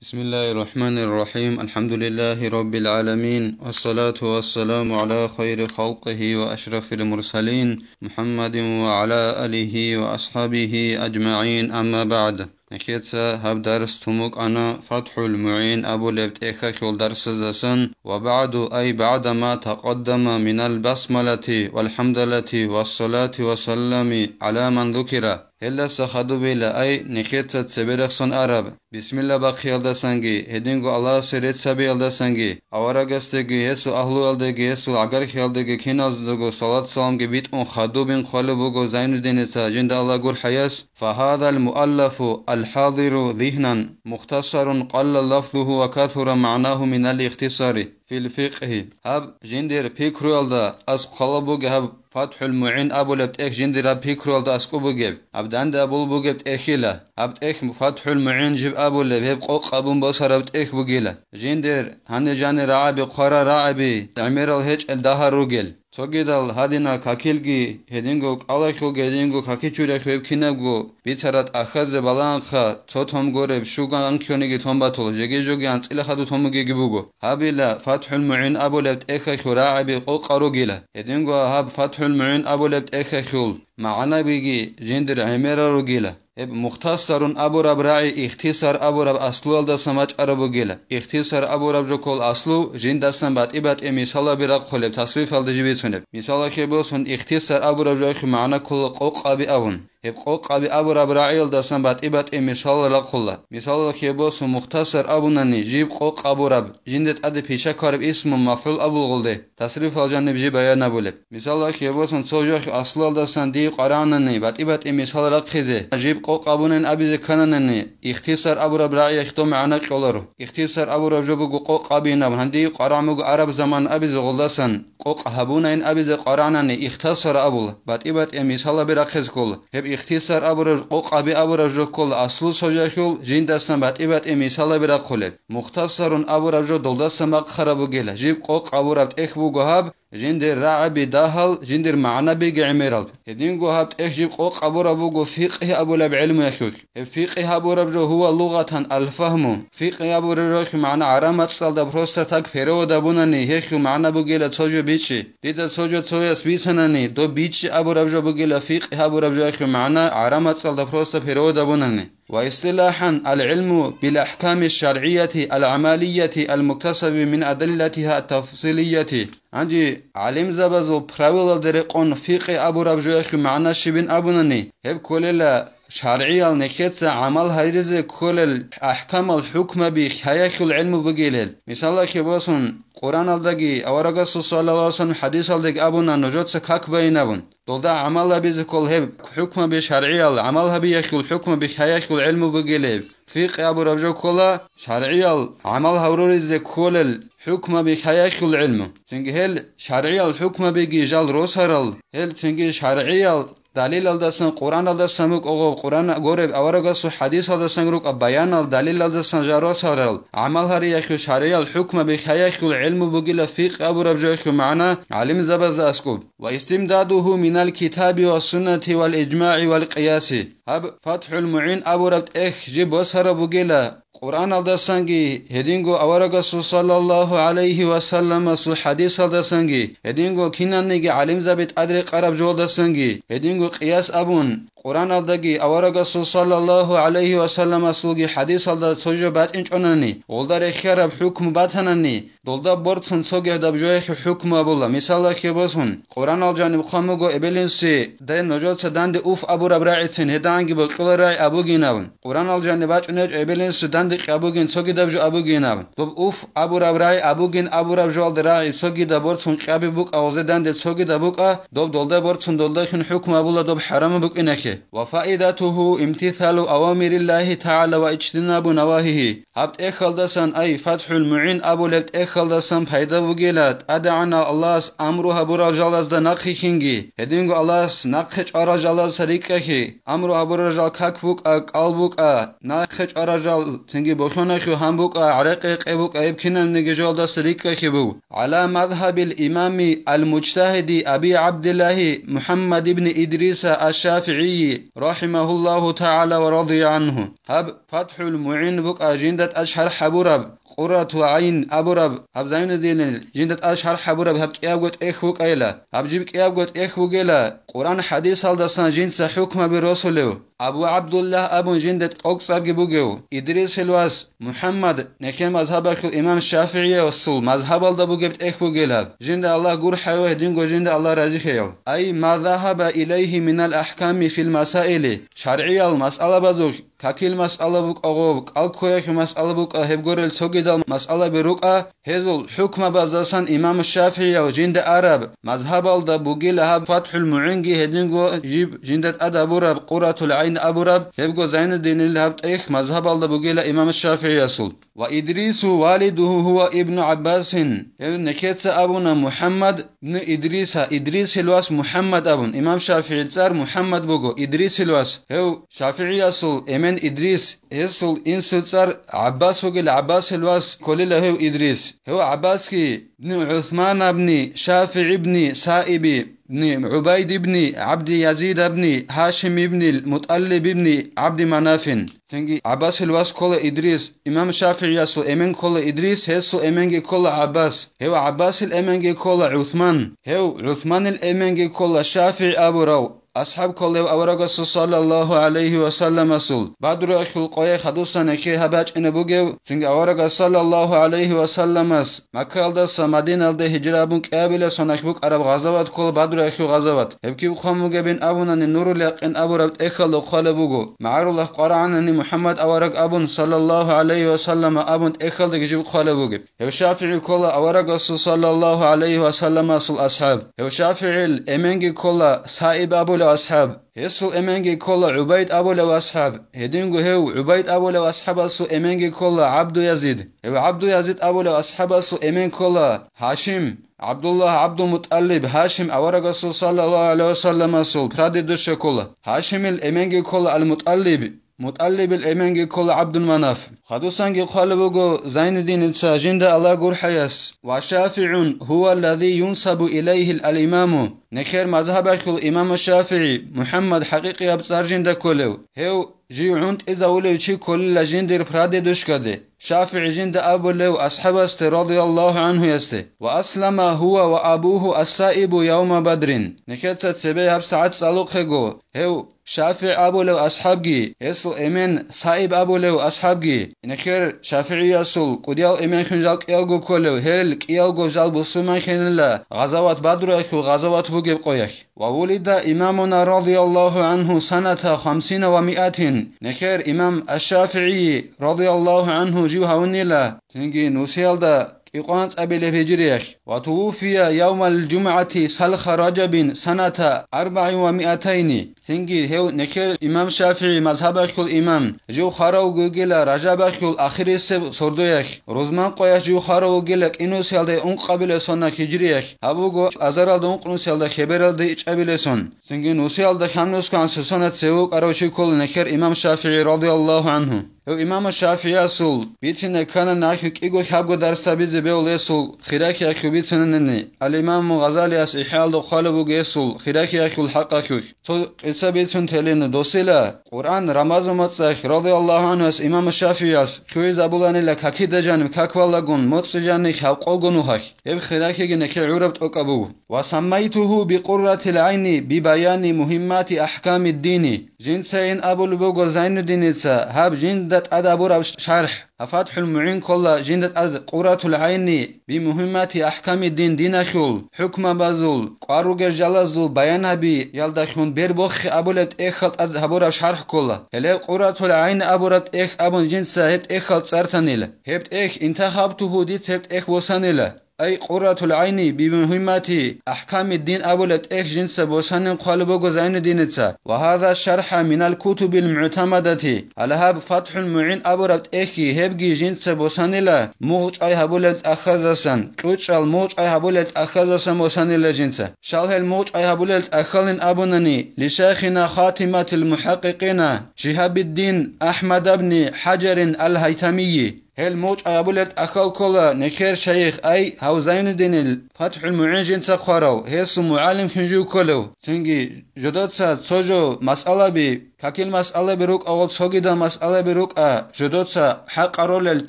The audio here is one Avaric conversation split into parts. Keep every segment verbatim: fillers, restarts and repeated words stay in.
بسم الله الرحمن الرحيم. الحمد لله رب العالمين. والصلاة والسلام على خير خلقه وأشرف المرسلين محمد وعلى آله وأصحابه أجمعين. أما بعد. Нехеца гьаб дарс тумукъана ФатхӀул МугӀин абулеб тӀехьалъул дарсаздасан, وبعد، أي بعدما تقدم من البسملة والحمدلة والصلاة والسلام على من ذكر. Гьелдаса хадубила, ай, нехеца цебе рехсон араб, бисмилла бахъиялдасанги, гьединго Аллагьасе рецц гьабиялдасанги, аварагасдеги, гьесул агьлуялдеги, гьесул гӀагархьиялдеги киназдаго салат-саламги битӀун хадубин хъвалеб буго Зайнуддиница жинда Аллагь гурхӀаяс, فهذا المؤلف الحاضر ذهنا مختصر قل لفظه وكثر معناه من الاختصار في الفقه. Гьаб жиндир пикруялда аскӀоб бугеб, гьаб ФатхӀул МугӀин абулеб тӀехь жиндир гьаб пикруялда аскӀоб бугеб, гьаб данде абулеб бугеб тӀехьила. Гьаб тӀехь ФатхӀул МугӀин жиб абулеб, гьеб къокъ абун босараб тӀехь бугила. Жиндир гьанир жанир рагӀаби, хъварал рагӀаби гӀемерал гьечӀел дагьал ругел. Цогидал гьадинал какилги гьединго кӀалахьулги гьединго какичуряхьу гьеб кинабго бицараб тӀахьазде балагьанха цо том гореб, щуган анкьониги том батула, жеги-жоги анцӀила хадуб том бугеги буго. Гьабила ФатхӀул МугӀин абулеб тӀехьалъул рагӀаби къокъал ругила. Гьединго гьаб ФатхӀул МугӀин абулеб тӀехьалъул магӀнабиги жиндир гӀемерал ругила. Гьеб мухтасарун абураб рагӀи ихтисар абураб аслуялдасан бачӀараб бугила. Ихтисар абураб жо ккола аслу, жиндасан батӀи-батӀи мисалаби рахъулеб, тасрифалда жиб бицунеб. Мисалалъе босун, ихтисар абураб жоялъул магӀна ккола къокъаби абун. Гьеб къокъаби абураб рагӀиялдасан батӀи-батӀи мисалал рахъула. Мисалалъе босун, мухтасар абунани, жиб къокъ абураб, жинда тӀаде пиша ккараб исму мафгӀул абулгъулде. Тасрифал жаниб жиб баян абулеб. Мисалалъе босун, цо жоялъул аслуялдасан дие къварагӀанани, батӀи-батӀи мисал рахъизе, жиб къокъ абунин абизе ккананани, ихтисар абураб рагӀиялъ доб магӀна кьоларо. Ихтисар абураб жо буго къокъ абин абун, гьанже дие къварагӀун буго араб заман абизе гъолдасан, къокъ гьабунайин абизе къварагӀанани, ихтасара абула, батӀи-батӀи мисалаби рахъизе ккола. Гьеб ихтисар абураб, къокъаби абураб жо ккола аслу цо жоялъул жиндасан батӀи-батӀи мисалаби рахъулеб. Мухтасарун абураб жо долдасан бахъараб бугила, жиб къокъ абураб тӀехь буго гьаб, жиндир рагӀаби дагьал, жиндир магӀнабиги гӀемерал. Гьединго гьаб тӀехь жиб къокъ абураб буго фикъгьи абулеб гӀелмуялъулъ. Гьеб фикъгьи абураб жо гьува лугъатан алфагьму. Фикъгьи абураб жоялъул магӀна гӀараб мацӀалда просто так перевод абунани, гьелъул магӀна бугила цо жо бичӀчӀи. Дида цо жо цояс бицанани, доб бичӀчӀи абураб жо бугила фикъгьи абураб жоялъул магӀна гӀараб мацӀалда просто перевод абунани. واصطلاحا العلم بالأحكام الشرعية العملية المكتسب من أدلتها التفصيلية. Гьанже гӀалимзабазул правилалда рекъон фикъгьи абураб жоялъул магӀна щибин абунани, гьеб кколела шаргӀиял нехеца гӀамал гьаризе кколел ахӀкамал, хӀукмаби, хӀаялъул гӀелму бугилел. Мисалалъе босун, Къуръаналдаги аварагасул саллаллагьу гӀалайгьи вассалам хӀадисалдаги абуна нужеца как байин абун. Долда гӀамал гьабизе ккол гьеб хӀукмаби шаргӀиял, гӀамал гьабиялъул хӀукмаби хӀаялъул гӀелму бугилеб. Фикъгь абураб жо ккола шаргӀиял гӀамал гьаруризе кколел хӀукмаби хӀаялъул гӀелму. Цинги гьел шаргӀиял хӀукмабиги жал росарал, гьел цинги шаргӀиял далилалдасан, Къуръаналдасан рукӀого, Къуръан гореб аварагасул хӀадисалдасан рукӀа баянал далилалдасан жал росарал, гӀамал гьариялъул шаргӀиял хӀукмаби хӀаялъул гӀелму бугила фикъгь абураб жоялъул магӀна гӀалимзабазда аскӀуб. واستمداده من الكتاب والسنة والإجماع والقياس. Гьаб ФатхӀул МугӀин абураб тӀехь жиб босараб бугила Къуръаналдасанги, гьединго аварагасул саллаллагьу гӀалайгьи вассаламасул хӀадисалдасанги, гьединго киналниги гӀалимзаби тӀадрекъараб жоялдасанги, гьединго къияс абун, Къуръаналдаги аварагасул саллаллагьу гӀалайгьи вассаламасулги хӀадисалда цо жо батӀинчӀонани, гъолда рехияраб хӀукму батанани, долда борцун цогидаб жоялъе хӀукму абула. Мисалалъе босун, Къуръанал жаниб хъван буго эбел-инсуе, ден нужеца данде уф абураб рагӀицин, гьедагӀанги бокьулареб рагӀи абугин абун. Къуръанал жаниб бачӀунеб гьечӀо эбел-инсуе данде кьабугин, цогидаб жо абугин абун. Доб уф абураб рагӀи абугин абураб жоялда рагӀи цогидаб борцун кьаби букӀа, гъозе данде цогидаб букӀа, доб долда борцун долдахъин хӀукму абула доб хӀарамаб букӀиналъе. وفائدته امتثال أوامر الله تعالى واجتناب نواهيه. Гьаб тӀехьалдасан, ай, ФатхӀул МугӀин абулеб тӀех тӀехьалдасан пайда бугила, тӀадегӀанав Аллагьас амру гьабурал жалазда нахъе хинги, гьединго Аллагьас нахъе чӀварал жалазда рикӀкӀахьи, амру гьабурал жал как букӀа, кӀал букӀа, нахъе чӀварал жал цинги болъонахьу гьан букӀа, гӀарекъи-гьекъи букӀа, гьеб кинабниги жоялдаса рикӀкӀахьи буго. على مذهب الإمام المجتهد أبي عبد الله محمد بن إدريس الشافعي رحمه الله تعالى ورضي عنه. Гьаб ФатхӀул МугӀин букӀа жинда тӀад шархӀ гьабураб, Къурратул ГӀайн абураб, гьаб Зайнуддинил жинда тӀад шархӀ гьабураб гьаб кӀиябго тӀехь букӀайла. Гьаб жиб кӀиябго тӀехь бугела, Къуръан хӀадисалдасан жинца хӀукмаби росулев. Абу ГӀабдуллагь абун жинда тӀокӀцӀарги бугев, Идрисил вас МухӀаммад, нехер мазгьабалъул имам ШафигӀиясул мазгьабалда бугеб тӀехь бугел гьаб. Жинда Аллагь гурхӀаяв, гьединго жинда Аллагь разихьаяв. أي ما ذهب إليه من الأحكام في المسائل, шаргӀиял масъалабазулъ, какил масъала букӀа гъоб, кӀал ккоялъул масъала букӀа, гьеб горел цогидал масъалаби рукӀа, гьезул хӀукмабаздасан имам ШафигӀияв жинда араб мазгьабалда бугила гьаб ФатхӀул МугӀинги, гьединго жиб жинда тӀад абураб Къурратул ГӀайн абураб, гьебго Зайнуддинил гьаб тӀехь мазгьабалда бугила имам ШафигӀиясул. وإدريس والده هو ابن عباس. Гьев нехеца абуна МухӀаммад ибн Идриса, Идрисил вас МухӀаммад абун, имам ШафигӀил цӀар МухӀаммад буго, Идрисил вас. Гьев ШафигӀиясул эмен Идрис, гьесул инсул цӀар ГӀаббас вугел, ГӀаббасил вас кколила гьев Идрис. Гьев ГӀаббасги ибн ГӀусман ибн ШафигӀ ибн Саиб ибн ГӀубайд ибн ГӀабди Язид ибн Гьашим ибн МутӀалиб ибн ГӀабди Манафин. Цинги ГӀаббасил вас ккола Идрис, имам ШафигӀиясул эмен ккола Идрис, гьесул эменги ккола ГӀаббас, гьев ГӀаббасил эменги ккола ГӀусман, гьев ГӀусманил эменги ккола ШафигӀ абурав асхӀаб кколев аварагасул саллаллагьу гӀалайгьи ва салламасул Бадруялъул къояй хадусан эхе гьаб бачӀине бугев, цинги аварагас саллаллагьу гӀалайгьи ва салламас Маккаялдаса Мадиналде гьижра абун кӀиабилеб соналъ букӀараб гъазават ккола Бадруялъул гъазават. Гьеб киб хъван бугебин абунани, Нурул Якъин абураб тӀехьалда хъвалеб буго. МагӀарулахъ къварагӀанани МухӀаммад авараг абун, саллаллагьу гӀалайгьи ва саллама абун тӀехьалдаги жиб хъвалеб бугеб. Гьев ШафигӀи ккола аварагасул саллаллагьу гӀалайгьи ва салламасул асхӀаб. Гьев ШафигӀил эменги ккола Саиб абулев асхӀаб. Гьесул эменги ккола ГӀубайд абулев асхӀаб. Гьединго гьев ГӀубайд абулев асхӀабасул эменги ккола ГӀабду Язид. Гьев ГӀабду Язид абулев асхӀабасул эмен ккола Гьашим, ГӀабдуллагь, ГӀабдулмутӀалиб, Гьашим аварагасул саллаллагьу гӀалайгьи ва салламасул прадедущий ккола. Гьашимил эменги ккола Ал-МутӀалиб. МутӀалибил эменги ккола ГӀабдулманаф. Хадусанги хъвалеб буго Зайнуддиница жинда Аллагь гурхӀаяс: وشافع هو الذي ينسب إليه الإمام. Нехер мазгьабалъул имам ШафигӀи, МухӀаммад хӀакъикъияб цӀар жинда кколев, гьев жив гӀунтӀизавулев чи кколила жиндир прадедущкаде, ШафигӀи жинда абулев асхӀабасде, радияллагьу гӀанхуясде: وأسلم هو وأبوه السائب يوم بدر. Нехеца цебе гьабсагӀат цӀалухъего, гьев ШафигӀ абулев асхӀабги, гьесул эмен Саиб абулев асхӀабги, нехер ШафигӀиясул кӀудиял эменхин жал кӀиялго кколев, гьел кӀиялго жал бусурманхинила гъазават Бадруялъул гъазават бугеб къоялъ. وولد إمامنا رضي الله عنه سنة خمسين ومائة. Нехер имам аш-ШафигӀи, радияллагьу гӀанху, жив гьавунила, цинги нусиялда кӀикъоялда анцӀабилеб гьижриялъ. وتوفي يوم الجمعة سلخ رجب سنة أربع ومائتين. Цинги гьев нехер имам ШафигӀи мазгьабалъул имам, жив хварав вугила Ражабалъул ахирисеб сордоялъ, рузман къоялъ жив хварав вугила кӀинусиялда ункъабилеб соналъ гьижриялъ, гьаб буго азаралда ункънусиялда хебералда ичӀабилеб сон. Цинги нусиялда ханнускан сосана цеве вукӀарав чи ккола нехер имам ШафигӀи, радияллагьу гӀанху. Гьев имам ШафигӀиясул бицине ккана нахъе кӀиго лъабго дарс гьабизе бегьулесул хирахиялъул бицинанани, ал-Имаму Гъазалияс ИхӀяалда хъвалеб буго гьесул хирахиялъул хӀакъалъулъ. Цо къиса бицун телина досила, Къуръан Рамазан моцӀалъ, радияллагьу гӀанхуяс, имам ШафигӀияс хьуизабуланила какида жаниб каквалагун, моцӀи жаниб хӀалкъолгун нухалъ. Гьеб хирахиги нехе гӀураб тӀокӀаб буго. وسميته بقرة العين ببيان مهمات أحكام الدين. Жинцайин абулеб буго Зайнуддиница гьаб жинда тӀад абураб шархӀ, гьаб ФатхӀул МугӀин ккола жинда тӀад Къурратул ГӀайни бимугьиммати ахӀкамиддин, диналъул хӀукмабазул, кӀвар ругел жалазул баян гьабиялдалъун бер бохи абулеб тӀехьал тӀад гьабураб шархӀ ккола. Гьеле Къурратул ГӀайни абураб тӀехь абун жинца гьеб тӀехьал цӀартанила. Гьеб тӀехь интахабтугьу, дица гьеб тӀехь босанила. ай Къурратул ГӀайни бимугьиммати ахӀкамиддин абулеб тӀехь жинца босанин хъвалеб буго Зайнуддиница, ва гьаза шархӀа минал кутубил мугӀтамадати, гьале гьаб ФатхӀул МугӀин абураб тӀехьги гьебги жинца босанила мугъчӀвай гьабулел тӀахьаздасан, кьучӀал мугъчӀвай гьабулел тӀахьаздасан босанила жинца. Щал гьел мугъчӀвай гьабулел тӀахьалин абунани, лишайхина хатиматил мухӀакъикъина Шигьабиддин АхӀмад абни ХӀажарин ал-Гьайтамийи. Гьел мугъчӀвай гьабулел тӀахьал ккола нехер шайих, ай гьав Зайнуддинил ФатхӀул МугӀин жинца хъварав, гьесул мугӀалимлъун жив кколев, цинги жодоца цо жо масъалаби, какил масъалаби рукӀа, гъол цогидал масъалаби рукӀа, жодоца хӀакъарулел,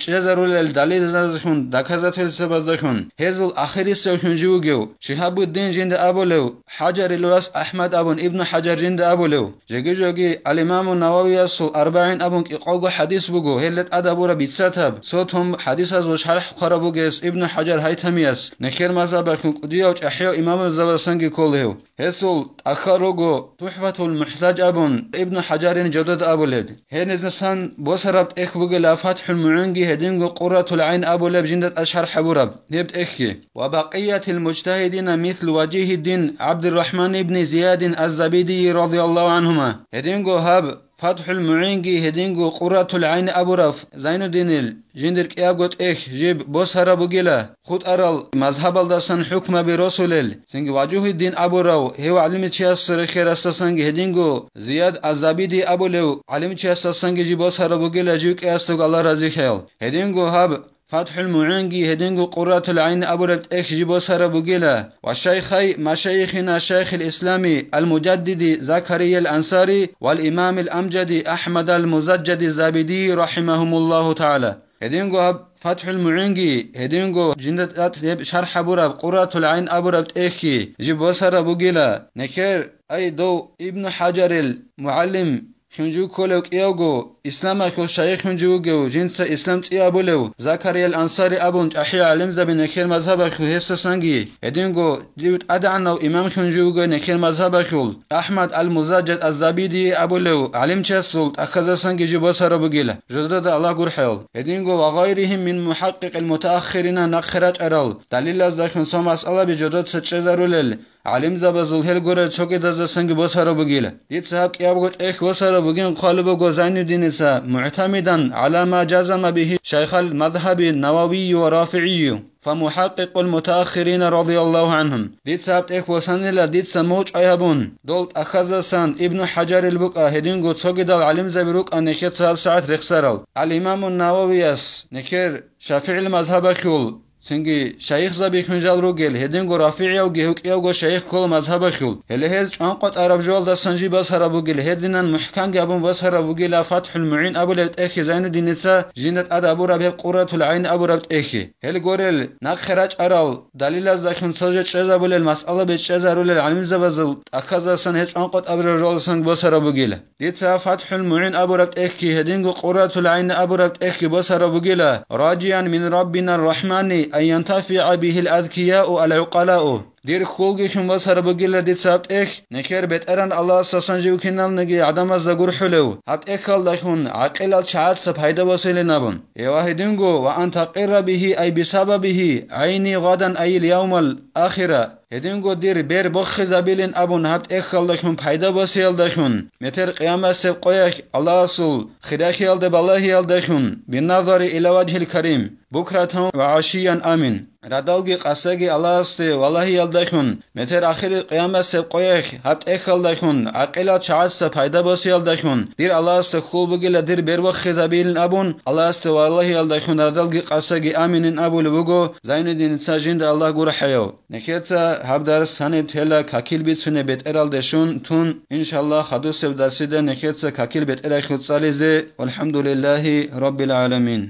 чӀезарулел далилзаздехун, доказательствабаздехун, гьезул ахирисевлъун жив вугев, Шигьабуддин жинда абулев, ХӀажарил вас АхӀмад абун, Ибну ХӀажар жинда абулев. Жеги-жоги ал-Имаму Нававиясул АрбагӀин абун кӀикъого хӀадис буго, гьелда тӀад абураб бицатаб, цо том хӀадисазул шархӀ хъвараб бугес Ибну ХӀажар Гьайтамияс, нехер мазгьабалъул кӀудияв чӀахӀияв имамзабазсанги ккола гьев. Гьесул тӀахьал руго ТухӀфатул МухӀтаж абун, Ибну ХӀажарин жодода абулеб. Гьениздасан босараб тӀехь бугила ФатхӀул МугӀинги гьединго Къурратул ГӀайн абулеб жинда тӀад шархӀ гьабураб гьеб тӀехьги. Ва бакъиятил мужтагьидина мислу Важигьиддин ГӀабдуррахӀман ибни Зиядин аз-Забидийи радияллагьу гӀанхума. Гьединго гьаб ФатхӀул МугӀинги гьединго Къурратул ГӀайн абураб Зайнуддинил жиндир кӀиябго тӀехь жиб босараб бугила, хутӀарал мазгьабалдасан хӀукмаби росулел, цинги Важугьиддин абурав гьев гӀалимчиясул рехерасдасанги гьединго Зияд аз-Забиди абулев гӀалимчиясдасанги жиб босараб бугила жив кӀиясдаго Аллагь разилъаял. Гьединго гьаб ФатхӀул МугӀинги гьединго Къурратул ГӀайн абураб тӀехь жиб босараб бугила, ва шайхай машайихина шайхил ислами ал-Мужаддиди Закариял Ансари вал имамил амжади АхӀмадал Музажжади Забидии рахӀимагьумуллагьу тагӀала. Гьединго гьаб ФатхӀул МугӀинги гьединго жинда тӀад гьеб шархӀ гьабураб Къурратул ГӀайн абураб тӀехьги жиб босараб бугила, нехер, ай, дов Ибну ХӀажарил мугӀалим, хинжу кколев кӀиявго, исламалъул шайихлъун жив вугев, жинца ислам цӀи абулев Закариял Ансари абун чӀахӀиял гӀалимзаби нехер мазгьабалъул гьесдасанги, гьединго жив тӀадегӀанав имамлъун жив вугев нехер мазгьабалъул, АхӀмад ал-Музажжад аз-Забидии абулев гӀалимчиясул тӀахьаздасанги жиб босараб бугила, жодода Аллагь гурхӀаял. Гьединго ва гъайригьим мин мухӀакъкъикъил мутааххирина нахъе рачӀарал далилаздалъун цо масъалаби жодоца чӀезарулел, гӀалимзабазул гьел гурел цогидаздасанги босараб бугила. Дица гьаб кӀиябго тӀехь босараб бугин хъвалеб буго Зайнуддиница, мугӀтамидан гӀала ма жазама бигьи шайхал мазгьаби Нававийю ва РафигӀийю, фа мухӀакъкъикъул мутааххирина радияллагьу гӀанхум. Дица гьаб тӀехь босанила дица мугъчӀвай гьабун, дол тӀахьаздасан Ибну ХӀажарил букӀа, гьединго цогидал гӀалимзаби рукӀа нехеца гьаб сагӀат рехсарал. Ал-Имамун Нававияс нехер ШафигӀил мазгьабалъул, цинги шайихзаби хӀунжал ругел, гьединго РафигӀиявги гьев кӀиявго шайих ккола мазгьабалъул. Гьеле гьез чӀванкъотӀараб жоялдасан жиб босараб бугел, гьединан мухӀканги абун босараб бугила ФатхӀул МугӀин абулеб тӀехьги Зайнуддиница жинда тӀад абураб гьеб Къурратул ГӀайн абураб тӀехьги. Гьел гурел, нахъе рачӀарал далилаздалъун цо жо чӀезабулел, масъалаби чӀезарулел гӀалимзабазул тӀахьаздасан гьез чӀванкъотӀараб жоялдасан босараб бугила. Дица ФатхӀул МугӀин абураб тӀехьги гьединго Къурратул ГӀайн абураб тӀехьги босараб бугила, ражиян мин Раббина ар-РахӀмани ан янтафигӀа бигьил азкияу ал-гӀукъалау. Дир хьулги хьун босараб бугила дица гьаб тӀехь, нехер БетӀергьан Аллагьасдасан жив киналниги гӀадамазда гурхӀулев, гьаб тӀехьалдалъун гӀакъилал чагӀаца пайда босилин абун. Ва гьединго, ва ан такъирра бигьи ай бисабабигьи гӀайни гъадан ай ил-явмал ахира. Гьединго дир бер бохизабилин абун гьаб тӀехьалдалъун пайда босиялдалъун, метер къиямасеб къоялъ Аллагьасул хиралъиялда балагьиялдалъун, бинназари иля важгьил карим, букратан ва гӀашиян амин. Радалги къасаги Аллагьасде валагьиялдалъун, метер ахирил къиямасеб къоялъ гьаб тӀехьалдалъун гӀакъилал чагӀаца пайда босиялдалъун, дир Аллагьасда хьул бугила дир бер бохизабилин абун, Аллагьасде валагьиялдалъун радалги къасаги аминин абулеб буго Зайнуддиница жинда Аллагь гурхӀаяв. Нехеца гьаб дарс гьаниб тела какил бицунеб бетӀералде щун тун, иншаллагь, хадусеб дарсида нехеца какил бетӀерахъе цӀализе. Валхамдулиллагьи раббил гӀаламин.